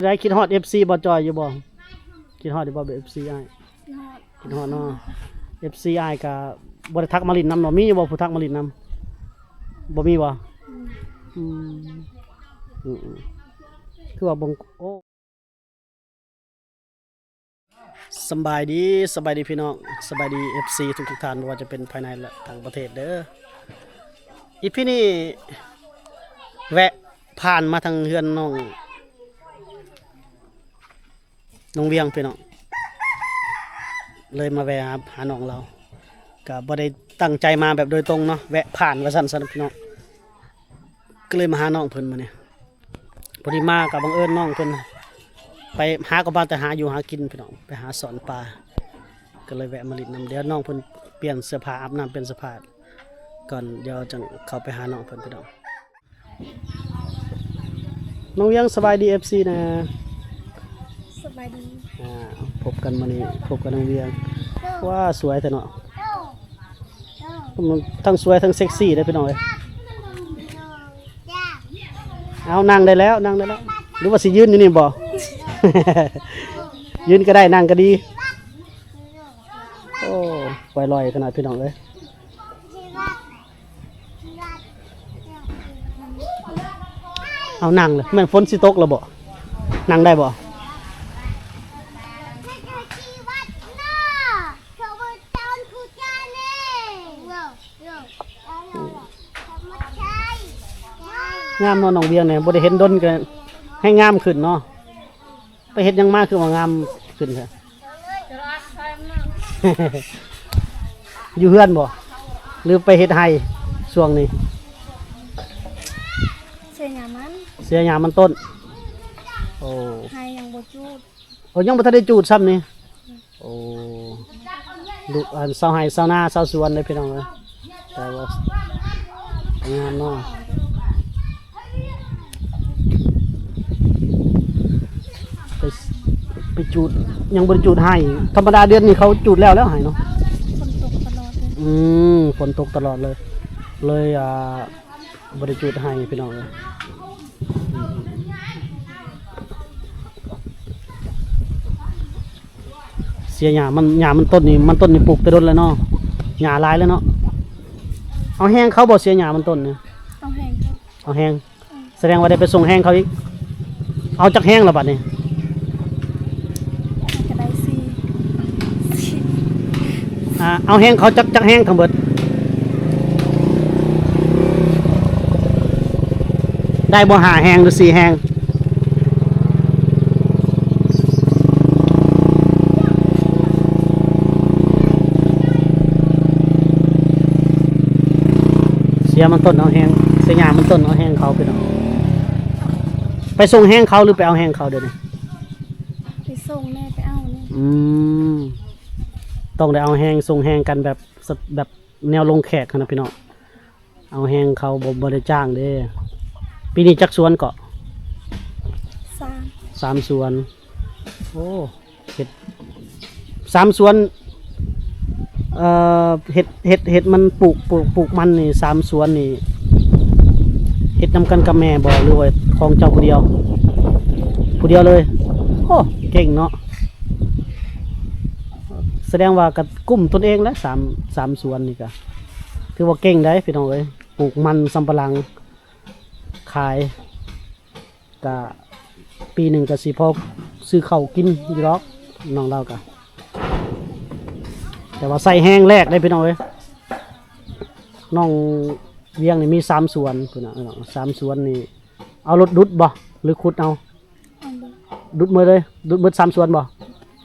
ໄດ້ຄິດຮອດເອັຟຊີບໍ່ຈ່ອຍຢູ່ບໍ່? ຄິດຮອດຢູ່ບໍ່ເອັຟຊີອ້າຍ? ຄິດຮອດ ຄິດຮອດເນາະ. ເອັຟຊີອ້າຍກະບໍ່ໄດ້ທັກມາຫຼິ້ນນຳເນາະ. ມີຢູ່ບໍ່ຜູ້ທັກມາຫຼິ້ນນຳ? ບໍ່ມີບໍ່? ອືມ ອືມ ອືມ ຄືວ່າເບິ່ງ ໂອ້ ສຳບາຍດີ ສຳບາຍດີພີ່ນ້ອງ ສະບາຍດີເອັຟຊີທຸກໆທ່ານ ບໍ່ວ່າຈະເປັນພາຍໃນ ແລະ ຕ່າງປະເທດເດີ. ອີພີນີ້ແວະຜ່ານມາທາງເຮືອນນ້ອງ ນ້ອງວຽງພີ່ນ້ອງ ເລີຍມາແວະຫາ ຫານ້ອງລາວ. ກະບໍ່ໄດ້ຕັ້ງໃຈມາແບບໂດຍຕົງເນາະ ແວະຜ່ານວ່າຊັ້ນຊະພີ່ນ້ອງ ກໍເລີຍມາຫານ້ອງເພິ່ນມື້ນີ້. ພໍດີມາກໍບັງເອີນນ້ອງເພິ່ນໄປຫາ ກໍມາແຕ່ຫາຢູ່ຫາກິນພີ່ນ້ອງ ໄປຫາສອນປາ ກໍເລີຍແວະມາຫຼິ້ນນຳ. ດຽວນ້ອງເພິ່ນປ່ຽນເສື້ອຜ້າ ອາບນ້ຳ ປ່ຽນເສື້ອຜ້າກ່ອນ ດຽວຈັ່ງເຂົ້າໄປຫານ້ອງເພິ່ນພີ່ນ້ອງ. ນ້ອງວຽງ ສະບາຍດີເອັຟຊີນະ. ສະບາຍດີ. ອ່າ ພົບກັນມື້ນີ້ ພົບກັບນ້ອງວຽງ. ວ້າ ສວຍແທ້ເນາະ. ທັງສວຍທັງເຊັກຊີເດ້ພີ່ນ້ອງເອີຍ. ເອົາ ນັ່ງໄດ້ແລ້ວ ນັ່ງໄດ້ແລ້ວ ຫຼືວ່າຊິຢືນຢູ່ນີ້ບໍ່? ຢືນກໍໄດ້ ນັ່ງກໍດີ. ໂອ້ ໄວລອຍຂະໜາດພີ່ນ້ອງເອີຍ. ເອົາ ນັ່ງເລີຍ. ແມ່ນຝົນຊິຕົກແລ້ວບໍ່? ນັ່ງໄດ້ບໍ່? ງາມເນາະ ນ້ອງວຽງນີ້ ບໍ່ໄດ້ເຫັນດົນກໍແຮ່ງງາມຂຶ້ນເນາະ. ໄປເຮັດຫຍັງມາຄືວ່າງາມຂຶ້ນແທ້? ຢູ່ເຮືອນບໍ່ ຫຼືໄປເຮັດໄຮ່ຊ່ວງນີ້? ເສຍຫຍ້າມັນ ເສຍຫຍ້າມັນຕົ້ນ. ໂອ້ ໄຮ່ຍັງບໍ່ຈູດ. ໂອ້ ຍັງບໍ່ທັນໄດ້ຈູດຊ້ຳນີ້. ໂອ້ ລູກອັນຊາວໄຮ່ຊາວນາຊາວສວນເດ້ພີ່ນ້ອງເອີຍ. ແຕ່ວ່າງາມເນາະ ໄປ ໄປຈູດ ຍັງບໍ່ໄດ້ຈູດໄຮ່. ທຳມະດາເດືອນນີ້ເຂົາຈູດແລ້ວ ແລ້ວໄຮ່ເນາະ. ຝົນຕົກຕະຫຼອດເລີຍ. ອືມ ຝົນຕົກຕະຫຼອດເລີຍ ເລີຍ ອ່າ ບໍ່ໄດ້ຈູດໄຮ່ພີ່ນ້ອງເອີຍ. ເສຍຫຍ້າມັນ ຫຍ້າມັນຕົ້ນນີ້ ມັນຕົ້ນນີ້ປູກແຕ່ດົນແລ້ວເນາະ ຫຍ້າຫຼາຍແລ້ວເນາະ. ເອົາແຮງເຂົາບໍ່ ເສຍຫຍ້າມັນຕົ້ນນີ້? ເອົາແຮງ ເອົາແຮງ. ສະແດງວ່າໄດ້ໄປສົ່ງແຮງເຂົາອີກ. ເອົາຈັກແຮງລະບັດນີ້? ກໍໄດ້ສີ່ ອ່າ ເອົາແຮງເຂົາຈັກ ຈັກແຮງທັງເບິດ? ໄດ້ບໍ່ ຫ້າແຮງ ຫຼື ສີ່ແຮງ? ເສຍມັນຕົ້ນເອົາແຮງ ເສຍຫຍ້າມັນຕົ້ນເອົາແຮງເຂົາ ພີ່ນ້ອງ. ໄປສົ່ງແຮງເຂົາ ຫຼື ໄປເອົາແຮງເຂົາດຽວນີ້? ໄປສົ່ງແດ່ ໄປເອົາແດ່. ອືມ ຕ້ອງໄດ້ເອົາແຮງ ສົ່ງແຮງກັນແບບ ແບບແນວລົງແຂກຫັ້ນນະ ພີ່ນ້ອງ. ເອົາແຮງເຂົາ ບໍ່ ບໍ່ໄດ້ຈ້າງເດ້. ປີນີ້ຈັກສວນເກາະ? ສາມ ສາມສວນ. ໂອ້ ເຮັດສາມສວນ ເອີ ເຮັດ ເຮັດ ເຮັດມັນປູກ ປູກ ປູກມັນນີ້ ສາມສວນນີ້ ເຮັດນຳກັນກັບແມ່ບໍ່ ຫຼືວ່າຂອງເຈົ້າຜູ້ດຽວ? ຜູ້ດຽວເລີຍ. ໂອ້ ເກັ່ງເນາະ. ສະແດງວ່າກໍກຸ້ມຕົນເອງແຫຼະ ສາມ ສາມສວນນີ້ກໍຖືວ່າເກັ່ງໄດ໋ ພີ່ນ້ອງເອີຍ. ປູກມັນສຳປະຫຼັງຂາຍ ກະປີໜຶ່ງກະຊິພໍຊື້ເຂົ້າກິນຢູ່ດອກ ນ້ອງລາວກະ. ແຕ່ວ່າໃຊ້ແຮງແລກເດ້ ພີ່ນ້ອງເອີຍ. ນ້ອງວຽງນີ້ມີສາມສວນພຸ້ນນະ ສາມສວນນີ້ ເອົາລົດດຸດບໍ່ ຫຼື ຂຸດເອົາ? ເອົາ ດຸດໝົດເລີຍ. ດຸດໝົດສາມສວນບໍ່?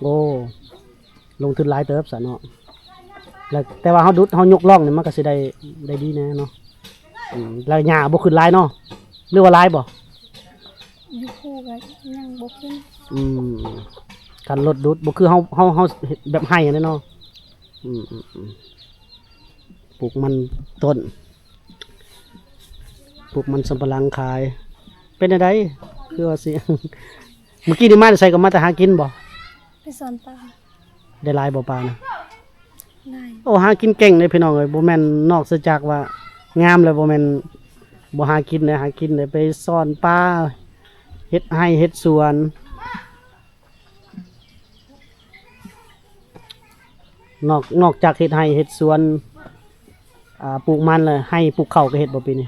ໂອ້ ລົງທຶນຫຼາຍເຕີບຊະເນາະ. ແລ້ວແຕ່ວ່າເຮົາດຸດ ເຮົາຍົກລ່ອງນີ້ ມັນກໍຊິໄດ້ ໄດ້ດີແດ່ເນາະ. ອືມ ແລ້ວຫຍ້າບໍ່ຂຶ້ນຫຼາຍເນາະ ຫຼືວ່າຫຼາຍບໍ່? ຢູ່ພູກໍຍັງບໍ່ຂຶ້ນ. ອືມ ຄັນລົດດຸດ ບໍ່ຄືເຮົາ ເຮົາ ເຮົາເຮັດແບບໄຮ່ຫັ້ນເນາະ. ອືມ ອືມ ອືມ ປູກມັນຕົ້ນ ປູກມັນສຳປະຫຼັງຂາຍ. ເປັນແນວໃດ ຄືວ່າຊິ ມື້ກີ້ນີ້ມາແຕ່ໃສ? ກໍມາແຕ່ຫາກິນບໍ່? ໄປສອນປາ. ໄດ້ຫຼາຍບໍ່ປານະ? ຫຼາຍ. ໂອ້ ຫາກິນເກັ່ງເດ້ພີ່ນ້ອງເອີຍ. ບໍ່ແມ່ນ ນອກເສຍຈາກວ່າງາມແລ້ວ ບໍ່ແມ່ນບໍ່ຫາກິນເດ້ ຫາກິນເດ້. ໄປສອນປາ ເຮັດໄຮ່ເຮັດສວນ ນອກ ນອກຈາກເຮັດໄຮ່ເຮັດສວນ ອ່າ ປູກມັນແລ້ວ ໄຮ່ປູກເຂົ້າກໍເຮັດບໍ່ປີນີ້?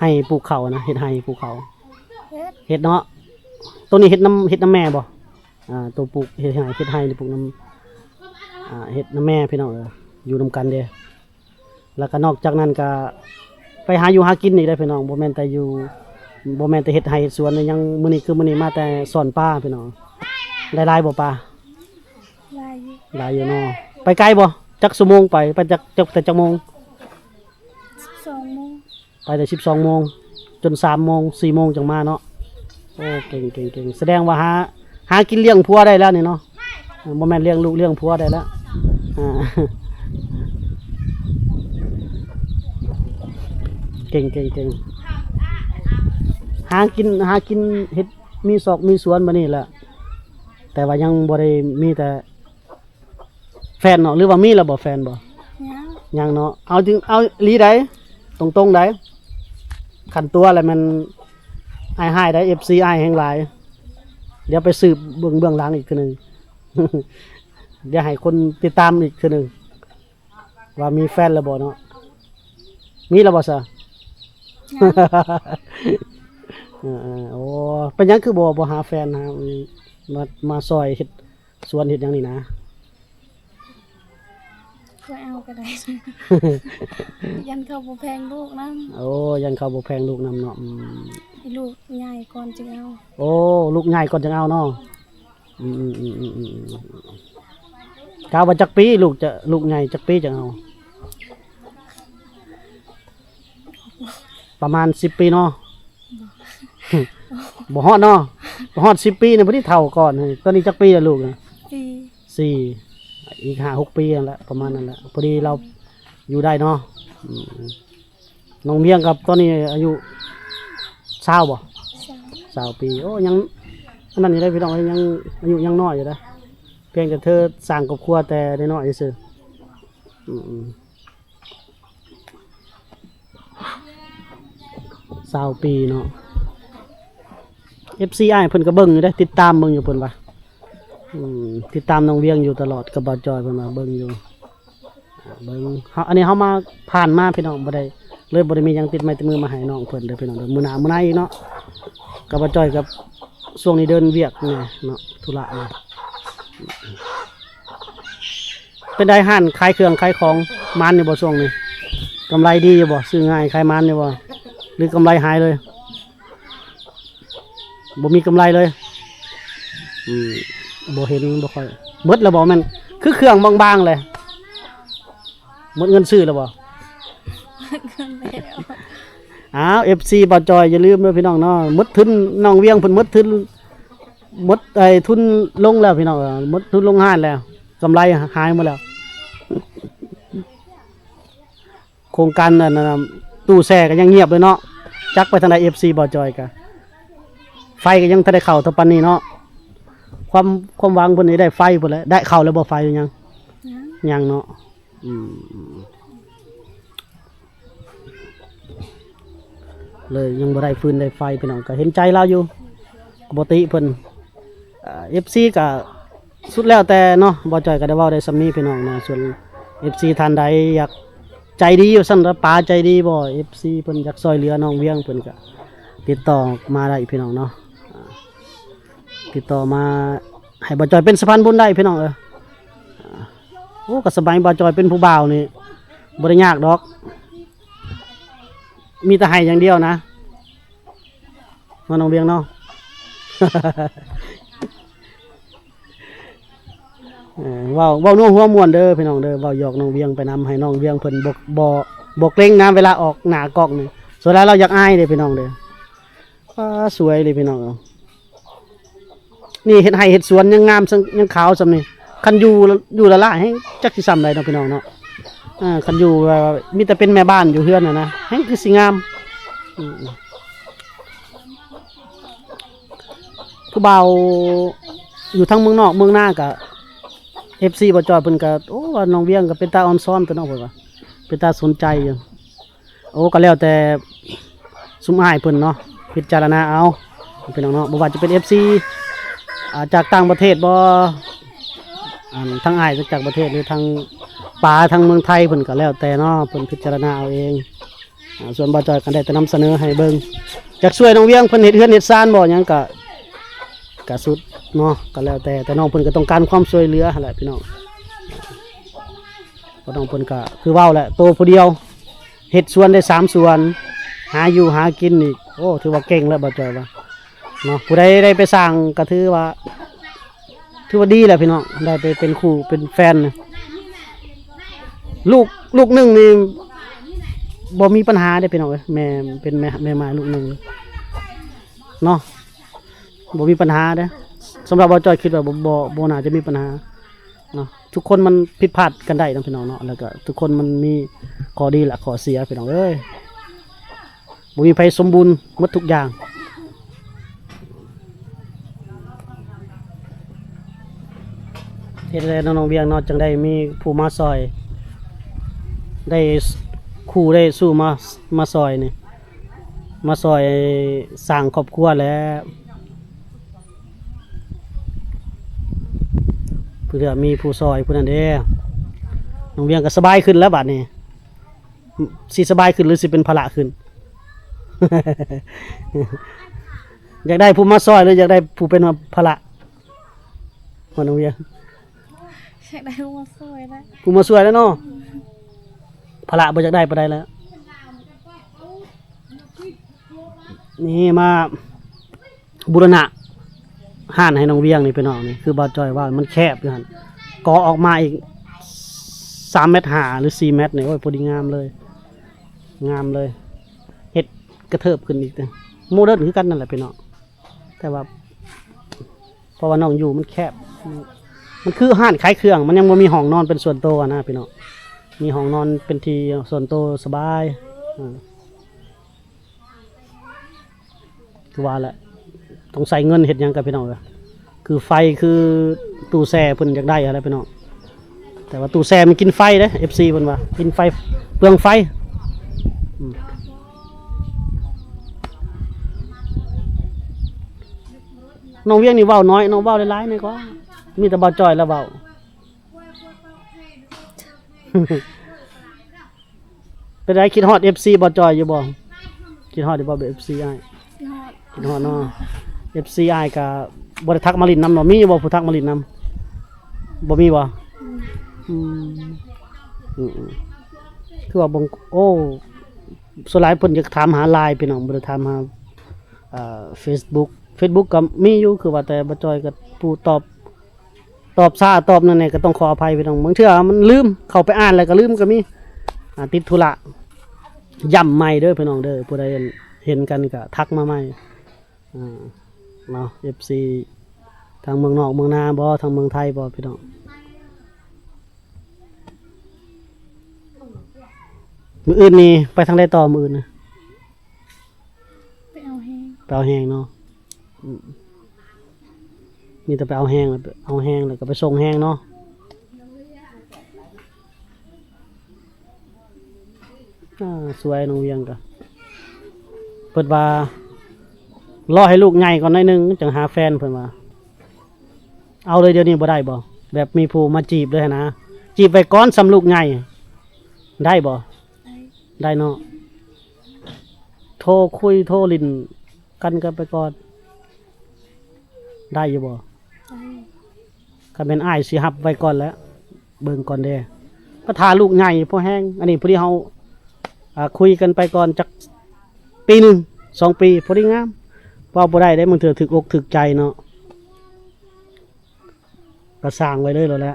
ໄຮ່ປູກເຂົ້ານະ ເຮັດໄຮ່ປູກເຂົ້າ ເຮັດ ເຮັດເນາະ. ໂຕນີ້ເຮັດນຳ ເຮັດນຳແມ່ບໍ່? ອ່າ ໂຕປູກ ເຮັດໄຮ່ ເຮັດໄຮ່ນີ້ປູກນຳ ອ່າ ເຮັດນຳແມ່ພີ່ນ້ອງເອີຍ ຢູ່ນຳກັນເດ້. ແລ້ວກໍນອກຈາກນັ້ນກໍໄປຫາຢູ່ຫາກິນອີກເດ້ພີ່ນ້ອງ ບໍ່ແມ່ນແຕ່ຢູ່ ບໍ່ແມ່ນແຕ່ເຮັດໄຮ່ເຮັດສວນ ຍັງ ມື້ນີ້ຄືມື້ນີ້ມາແຕ່ຊ້ອນປາພີ່ນ້ອງ. ໄດ້ຫຼາຍບໍ່ປາ? ຫຼາຍຢູ່ ຫຼາຍຢູ່ເນາະ. ໄປໄກບໍ່? ຈັກຊົ່ວໂມງໄປ? ໄປຈັກ ຈັກ ແຕ່ຈັກໂມງ? ສິບສອງໂມງ ໄປແຕ່ສິບສອງໂມງ ຈົນສາມໂມງ ສີ່ໂມງຈັ່ງມາເນາະ. ໂອ້ ເກັ່ງໆໆ ສະແດງວ່າຫາ ຫາກິນລ້ຽງຜົວໄດ້ແລ້ວນີ້ເນາະ. ເອີ ບໍ່ແມ່ນລ້ຽງລູກລ້ຽງຜົວໄດ້ແລ້ວ ອ່າ ເກັ່ງໆໆ ຫາກິນ ຫາກິນເຮັດ ມີຊອກມີສວນບາດນີ້ແຫຼະ ແຕ່ວ່າຍັງບໍ່ໄດ້ມີແຕ່ ແຟນເນາະ ຫຼືວ່າມີແລ້ວບໍ່ແຟນບໍ່? ຍັງ ຍັງເນາະ. ເອົາຈິງ ເອົາອີ່ຫຼີໃດ໋ ຕົງໆໃດ໋ ຄັນຕົວະແລ້ວແມ່ນອ້າຍຮ້າຍໃດ໋ ເອັຟຊີອ້າຍແຮງຫຼາຍ. ດຽວໄປສືບເບິ່ງເບື້ອງຫຼັງອີກເທື່ອໜຶ່ງ ດຽວໃຫ້ຄົນຕິດຕາມອີກເທື່ອໜຶ່ງ ວ່າມີແຟນແລ້ວບໍ່ເນາະ? ມີແລ້ວບໍ່ຊະ? ຍັງ ເອີໆ ໂອ້ ເປັນຫຍັງຄືບໍ່ ບໍ່ຫາແຟນ ຫາ ມາ ມາຊ່ອຍເຮັດ ສວນເຮັດຫຍັງນີ້ນະ? ບໍ່ເອົາກໍໄດ້ ຢ້ານເຂົາບໍ່ແພງລູກນຳ. ໂອ້ ຢ້ານເຂົາບໍ່ແພງລູກນຳເນາະ. ອືມ ໃຫ້ລູກໃຫຍ່ກ່ອນຈຶ່ງເອົາ. ໂອ້ ລູກໃຫຍ່ກ່ອນຈຶ່ງເອົາເນາະ. ອືມໆ ກະວ່າຈັກປີລູກຈະ ລູກໃຫຍ່ຈັກປີຈັ່ງເອົາ? ປະມານສິບປີເນາະ. ບໍ່ຮອດເນາະ ບໍ່ຮອດສິບປີນະ ພໍດີເຖົ້າກ່ອນ. ຕອນນີ້ຈັກປີແລ້ວລູກນະ? ສີ່ ອີກຫ້າຫົກປີຫັ້ນແຫຼະ ປະມານນັ້ນແຫຼະ ພໍດີລາວຢູ່ໄດ້ເນາະ. ອືມ ນ້ອງວຽງກັບຕອນນີ້ອາຍຸຊາວບໍ່? ຊາວ ຊາວປີ. ໂອ້ ຍັງອັນນັ້ນຢູ່ເດ້ພີ່ນ້ອງເອີຍ ຍັງອາຍຸຍັງນ້ອຍຢູ່ເດ້ ພຽງແຕ່ເທີສ້າງຄອບຄົວແຕ່ນ້ອຍໆຊື່. ອືມ ຊາວປີເນາະ. ເອັຟຊີອ້າຍເພິ່ນກໍເບິ່ງຢູ່ເດ້ ຕິດຕາມເບິ່ງຢູ່ເພິ່ນວ່າ ອືມ ຕິດຕາມນ້ອງວຽງຢູ່ຕະຫຼອດກັບບ່າວຈອຍ ເພິ່ນວ່າເບິ່ງຢູ່. ອ່າ ເບິ່ງ ເຮົາ ອັນນີ້ເຮົາມາ ຜ່ານມາພີ່ນ້ອງ ບໍ່ໄດ້ ເລີຍບໍ່ໄດ້ມີຫຍັງຕິດໄມ້ຕິດມືມາໃຫ້ນ້ອງເພິ່ນເດີພີ່ນ້ອງເດີ. ມື້ໜ້າມື້ໃນອີກເນາະ ກັບບ່າວຈອຍກັບຊ່ວງນີ້ເດີນວຽກແດ່ເນາະ ທຸລະແດ່. ເປັນໃດຮ້ານຂາຍເຄື່ອງຂາຍຂອງ ໝານຢູ່ບໍ່ຊ່ວງນີ້? ກຳໄລດີຢູ່ບໍ່? ຊື້ງ່າຍຂາຍໝານຢູ່ບໍ່ ຫຼືກຳໄລຫາຍເລີຍ? ບໍ່ມີກຳໄລເລີຍ. ອືມ ບໍ່ເຫັນ ບໍ່ຄ່ອຍ ໝົດແລ້ວບໍ່? ແມ່ນຄືເຄື່ອງບາງໆແຫຼະ ໝົດເງິນຊື້ແລ້ວບໍ່? ໝົດເງິນແລ້ວ. ອ້າວ ເອັຟຊີບ່າວຈອຍ ຢ່າລືມເດີພີ່ນ້ອງເນາະ ໝົດທຶນ ນ້ອງວຽງເພິ່ນໝົດທຶນ ໝົດໄອ້ທຶນລົງແລ້ວພີ່ນ້ອງ ໝົດທຶນລົງຮ້ານແລ້ວ ກຳໄລຫາຍໝົດແລ້ວ. ໂຄງການອັນນັ້ນນະ ຕູ້ແຊ່ກໍຍັງງຽບເລີຍເນາະ ຈັກໄປທາງໃດ ເອັຟຊີບ່າວຈອຍກະ ໄຟກໍຍັງບໍ່ທັນໄດ້ເຂົ້າເທົ່າປານນີ້ເນາະ. ຄວາມ ຄວາມຫວັງເພິ່ນນີ້ໄດ້ໄຟພຸ້ນແຫຼະ ໄດ້ເຂົ້າແລ້ວບໍ່ໄຟຫຼືຍັງ? ຍັງ ຍັງເນາະ. ອືມ ເລີຍຍັງບໍ່ໄດ້ຟືນໄດ້ໄຟພີ່ນ້ອງ ກໍເຫັນໃຈລາວຢູ່ ກໍບໍ່ຕິເພິ່ນ. ເອີ ເອັຟຊີກໍສຸດແລ້ວແຕ່ເນາະ ບ່າວຈອຍກໍໄດ້ເວົ້າໄດ້ສ່ຳນີ້ພີ່ນ້ອງເນາະ. ສ່ວນເອັຟຊີທ່ານໃດຢາກໃຈດີວ່າຊັ້ນ ປາໃຈດີບໍ່ ເອັຟຊີເພິ່ນຢາກຊ່ອຍເຫຼືອນ້ອງວຽງ ເພິ່ນກໍຕິດຕໍ່ມາໄດ້ພີ່ນ້ອງເນາະ ຕິດຕໍ່ມາໃຫ້ບ່າວຈອຍເປັນສະພານບຸນໄດ້ພີ່ນ້ອງເອີຍ. ໂອ້ ກໍສະໄໝບ່າວຈອຍເປັນຜູ້ບ່າວນີ້ບໍ່ໄດ້ຍາກດອກ ມີແຕ່ໃຫ້ຢ່າງດຽວນະ ເນາະ ນ້ອງວຽງເນາະ. ເອີ ເວົ້າ ເວົ້ານົວຫົວມ່ວນເດີພີ່ນ້ອງເດີ ເວົ້າຢອກນ້ອງວຽງໄປນຳ ໃຫ້ນ້ອງວຽງເພິ່ນບໍ່ ບໍ່ ບໍ່ເກຣັງນະ ເວລາອອກໜ້າກ້ອງນີ້ ສ່ວນຫຼາຍລາວຢາກອາຍເດ້ພີ່ນ້ອງເດີ. ປ້າ ສວຍເລີຍພີ່ນ້ອງເອີຍ ນີ້ເຮັດໄຮ່ເຮັດສວນຍັງງາມ ຍັງຂາວສ່ຳນີ້ ຄັນຢູ່ ຢູ່ຫຼາຍໆແຮງຈັກຊິສ່ຳໃດເນາະພີ່ນ້ອງເນາະ. ເອີ ຄັນຢູ່ແບບວ່າມີແຕ່ເປັນແມ່ບ້ານຢູ່ເຮືອນຫັ້ນນະ ແຮງຄືຊິງາມ. ອືມ ຜູ້ບ່າວຢູ່ທາງເມືອງນອກເມືອງນາກະ ເອັຟຊີບ່າວຈອຍເພິ່ນກະ ໂອ້ ວ່ານ້ອງວຽງກະເປັນຕາອ່ອນຊອນຕົວະເນາະ ເພິ່ນວ່າເປັນຕາສົນໃຈຢູ່. ໂອ້ ກໍແລ້ວແຕ່ຊຸມອ້າຍເພິ່ນເນາະ ພິຈາລະນາເອົາພີ່ນ້ອງເນາະ ບໍ່ວ່າຈະເປັນເອັຟຊີ ອ່າ ຈາກຕ່າງປະເທດບໍ່ ອັນທາງອ້າຍຈາກຕ່າງປະເທດ ຫຼືທາງປາທາງເມືອງໄທເພິ່ນກໍແລ້ວແຕ່ເນາະ ເພິ່ນພິຈາລະນາເອົາເອງ. ອ່າ ສ່ວນບ່າວຈ້ອຍກໍໄດ້ແຕ່ນຳສະເໜີໃຫ້ເບິ່ງ ຢາກຊ່ວຍນ້ອງວຽງເພິ່ນເຮັດເຮືອນເຮັດຊານບໍ່ຫຍັງກໍ ກະສຸດເນາະ ກໍແລ້ວແຕ່ ແຕ່ນ້ອງເພິ່ນກໍຕ້ອງການຄວາມຊ່ວຍເຫຼືອຫັ້ນແຫຼະພີ່ນ້ອງ. ເພາະນ້ອງເພິ່ນກໍຄືເວົ້າແຫຼະ ໂຕຜູ້ດຽວ ເຮັດສວນໄດ້ສາມສວນ ຫາຢູ່ຫາກິນນີ້ ໂອ້ ຖືວ່າເກັ່ງແລ້ວ ບ່າວຈ້ອຍວ່າເນາະ. ຜູ້ໃດໄດ້ໄປສ້າງກໍຖືວ່າ ຖືວ່າດີແຫຼະພີ່ນ້ອງ ໄດ້ໄປເປັນຄູ່ເປັນແຟນ. ລູກ ລູກໜຶ່ງນີ້ບໍ່ມີບັນຫາເດ້ພີ່ນ້ອງເອີຍ ແມ່ ເປັນແມ່ ແມ່ໝ້າຍລູກໜຶ່ງເນາະ ບໍ່ມີບັນຫາເດ້. ສຳລັບບ່າວຈ້ອຍຄິດວ່າບໍ່ ບໍ່ ບໍ່ໜ້າຈະມີບັນຫາເນາະ. ທຸກຄົນມັນຜິດພາດກັນໄດ້ເນາະພີ່ນ້ອງເນາະ ແລ້ວກໍທຸກຄົນມັນມີຂໍ້ດີ ແລະ ຂໍ້ເສຍພີ່ນ້ອງເອີຍ. ບໍ່ມີໃຜສົມບູນໝົດທຸກຢ່າງ. ເຮັດໃດເນາະ ນ້ອງວຽງເນາະ ຈັ່ງໄດ້ມີຜູ້ມາຊ່ອຍ ໄດ້ຄູ່ໄດ້ສູ້ມາ ມາຊ່ອຍນີ້ ມາຊ່ອຍສ້າງຄອບຄົວແຫຼະ. ເພື່ອມີຜູ້ຊ່ອຍຜູ້ນັ້ນເດ້ ນ້ອງວຽງກໍສະບາຍຂຶ້ນແລ້ວບາດນີ້. ຊິສະບາຍຂຶ້ນ ຫຼື ຊິເປັນພາລະຂຶ້ນ? ຢາກໄດ້ຜູ້ມາຊ່ອຍ ຫຼື ຢາກໄດ້ຜູ້ເປັນພາລະ? ພໍ່ນ້ອງວຽງ ຢາກໄດ້ຜູ້ມາຊ່ວຍແຫຼະ ຜູ້ມາຊ່ວຍແຫຼະເນາະ. ພາລະບໍ່ຢາກໄດ້ປານໃດແລ້ວ. ນີ້ມາ ບູລະນະຮ້ານໃຫ້ນ້ອງວຽງນີ້ພີ່ນ້ອງ. ນີ້ຄືບ່າວຈ້ອຍວ່າ ມັນແຄບຢູ່ຫັ້ນ ກໍ່ອອກມາອີກສາມແມັດຫ້າ ຫຼື ສີ່ແມັດນີ້ ໂອ້ຍ ພໍດີງາມເລີຍ ງາມເລີຍ. ເຮັດກະເທີບຂຶ້ນອີກ ໂມເດີນຄືກັນນັ້ນແຫຼະພີ່ນ້ອງ ແຕ່ວ່າ ເພາະວ່ານ້ອງຢູ່ມັນແຄບ ມັນຄືຮ້ານຂາຍເຄື່ອງ ມັນຍັງບໍ່ມີຫ້ອງນອນເປັນສ່ວນໂຕຫັ້ນນະພີ່ນ້ອງ. ມີຫ້ອງນອນເປັນທີ່ສ່ວນໂຕສະບາຍ ອ່າ ຄືວ່າແຫຼະ ຕ້ອງໃຊ້ເງິນເຮັດຫຍັງກັນພີ່ນ້ອງເອີຍ. ຄືໄຟ ຄືຕູ້ແຊ່ເພິ່ນຢາກໄດ້ຫັ້ນແຫຼະພີ່ນ້ອງ ແຕ່ວ່າຕູ້ແຊ່ມັນກິນໄຟເດ້ ເອັຟຊີ ເພິ່ນວ່າກິນໄຟ ເປືອງໄຟ. ອືມ ນ້ອງວຽງນີ້ເວົ້າໜ້ອຍເນາະ ເວົ້າຫຼາຍໆແດ່ກວ່າ ມີແຕ່ບ່າວຈ້ອຍລະເວົ້າ. ເປັນໃດ ຄິດຮອດເອັຟຊີບ່າວຈ້ອຍຢູ່ບໍ່? ຄິດຮອດຢູ່ບໍ່ ເອັຟຊີອ້າຍ? ຄິດຮອດ ຄິດຮອດເນາະ. ເອັຟຊີອ້າຍກະບໍ່ໄດ້ທັກມາຫຼິ້ນນຳເນາະ ມີຢູ່ບໍ່ຜູ້ທັກມາຫຼິ້ນນຳ? ບໍ່ມີບໍ່? ອືມ ອືມ ອືມ ຄືວ່າເບິ່ງ ໂອ້ ສ່ວນຫຼາຍເພິ່ນຢາກຖາມຫາ LINE ພີ່ນ້ອງ ບໍ່ໄດ້ຖາມຫາ ອ່າ Facebook Facebook ກໍມີຢູ່ ຄືວ່າແຕ່ບ່າວຈ້ອຍກໍຜູ້ຕອບ ຕອບຊ້າຕອບນັ້ນແດ່ ກໍຕ້ອງຂໍອະໄພພີ່ນ້ອງ. ບາງເທື່ອມັນລືມ ເຂົ້າໄປອ່ານແລ້ວກໍລືມກໍມີ ອ່າ ຕິດທຸລະ. ຢ້ຳໃໝ່ເດີພີ່ນ້ອງເດີ ຜູ້ໃດເຫັນກັນກໍທັກມາໃໝ່ ອ່າ ເນາະ ເອັຟຊີ ທາງເມືອງນອກເມືອງນາບໍ່ ທາງເມືອງໄທບໍ່ພີ່ນ້ອງ. ມື້ອື່ນນີ້ໄປທາງໃດຕໍ່ ມື້ອື່ນນະ? ໄປເອົາແຮງ ໄປເອົາແຮງເນາະ. ອືມ ມີແຕ່ໄປເອົາແຮງ ເອົາແຮງແລ້ວກໍໄປສົ່ງແຮງເນາະ. ອ່າ ສວຍ ນ້ອງວຽງກະ ເພິ່ນວ່າ ລໍໃຫ້ລູກໃຫຍ່ກ່ອນໜ້ອຍໜຶ່ງ ຈັ່ງຫາແຟນ ເພິ່ນວ່າ. ເອົາເລີຍດຽວນີ້ບໍ່ໄດ້ບໍ່? ແບບມີຜູ້ມາຈີບເລີຍຫັ້ນນະ ຈີບໄວ້ກ່ອນສ່ຳລູກໃຫຍ່ ໄດ້ບໍ່? ໄດ້ ໄດ້ເນາະ. ໂທຄຸຍໂທຫຼິ້ນກັນກັນໄປກ່ອນ ໄດ້ຢູ່ບໍ່? ໄດ້ ຄັນແມ່ນອ້າຍຊິຮັບໄວ້ກ່ອນແຫຼະ ເບິ່ງກ່ອນເດ້ ກໍຖ້າລູກໃຫຍ່ພໍແຮງ. ອັນນີ້ພໍດີເຮົາ ອ່າ ຄຸຍກັນໄປກ່ອນຈັກປີໜຶ່ງສອງປີ ພໍດີງາມ. ເວົ້າບໍ່ໄດ້ເດ້ ບາງເທື່ອຖືກອົກຖືກໃຈເນາະ. ກໍສ້າງໄວ້ເລີຍໂລດແຫຼະ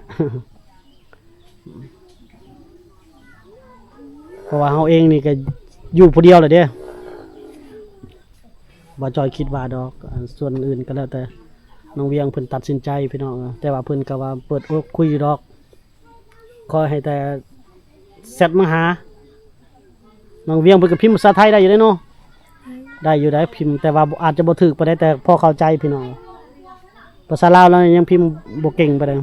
ເພາະວ່າເຮົາເອງນີ້ກໍຢູ່ຜູ້ດຽວແຫຼະເດ້ ບ່າວຈ້ອຍຄິດວ່າດອກ. ອັນສ່ວນອື່ນກໍແລ້ວແຕ່ນ້ອງວຽງເພິ່ນຕັດສິນໃຈພີ່ນ້ອງເອີຍ ແຕ່ວ່າເພິ່ນກໍວ່າເປີດອົກຄຸຍຢູ່ດອກ. ຂໍໃຫ້ແຕ່ແຊັດມາຫາ ນ້ອງວຽງເພິ່ນກໍພິມພາສາໄທໄດ້ຢູ່ເດ້ເນາະ. ໄດ້ ໄດ້ຢູ່ໄດ໋ ພິມ ແຕ່ວ່າອາດຈະບໍ່ຖືກປານໃດ ແຕ່ພໍເຂົ້າໃຈພີ່ນ້ອງ. ພາສາລາວລາວຍັງພິມບໍ່ເກັ່ງປານໃດ.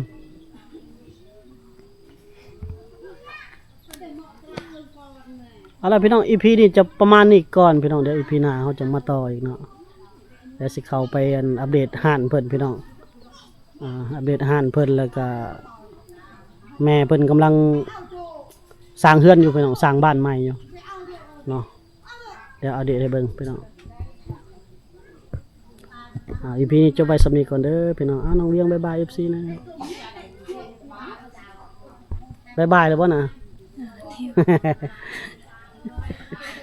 ເອົາລະພີ່ນ້ອງ ອີພີນີ້ຈະປະມານນີ້ກ່ອນພີ່ນ້ອງ ດຽວອີພີໜ້າເຮົາຈະມາຕໍ່ອີກເນາະ. ແລ້ວຊິເຂົ້າໄປອັນອັບເດດຮ້ານເພິ່ນພີ່ນ້ອງ. ອ່າ ອັບເດດຮ້ານເພິ່ນ ແລ້ວກະ ແມ່ເພິ່ນກຳລັງສ້າງເຮືອນຢູ່ພີ່ນ້ອງ ສ້າງບ້ານໃໝ່ຢູ່ເນາະ. ດຽວອັບເດດໃຫ້ເບິ່ງພີ່ນ້ອງ. ອາ ອີພີນີ້ຈົບໄວ້ສ່ຳນີ້ກ່ອນເດີພີ່ນ້ອງ. ອາ ນ້ອງວຽງບາຍບາຍເອັຟຊີແດ່. ບາຍບາຍແລ້ວບໍ່ນະ? ເອີ ດຽວ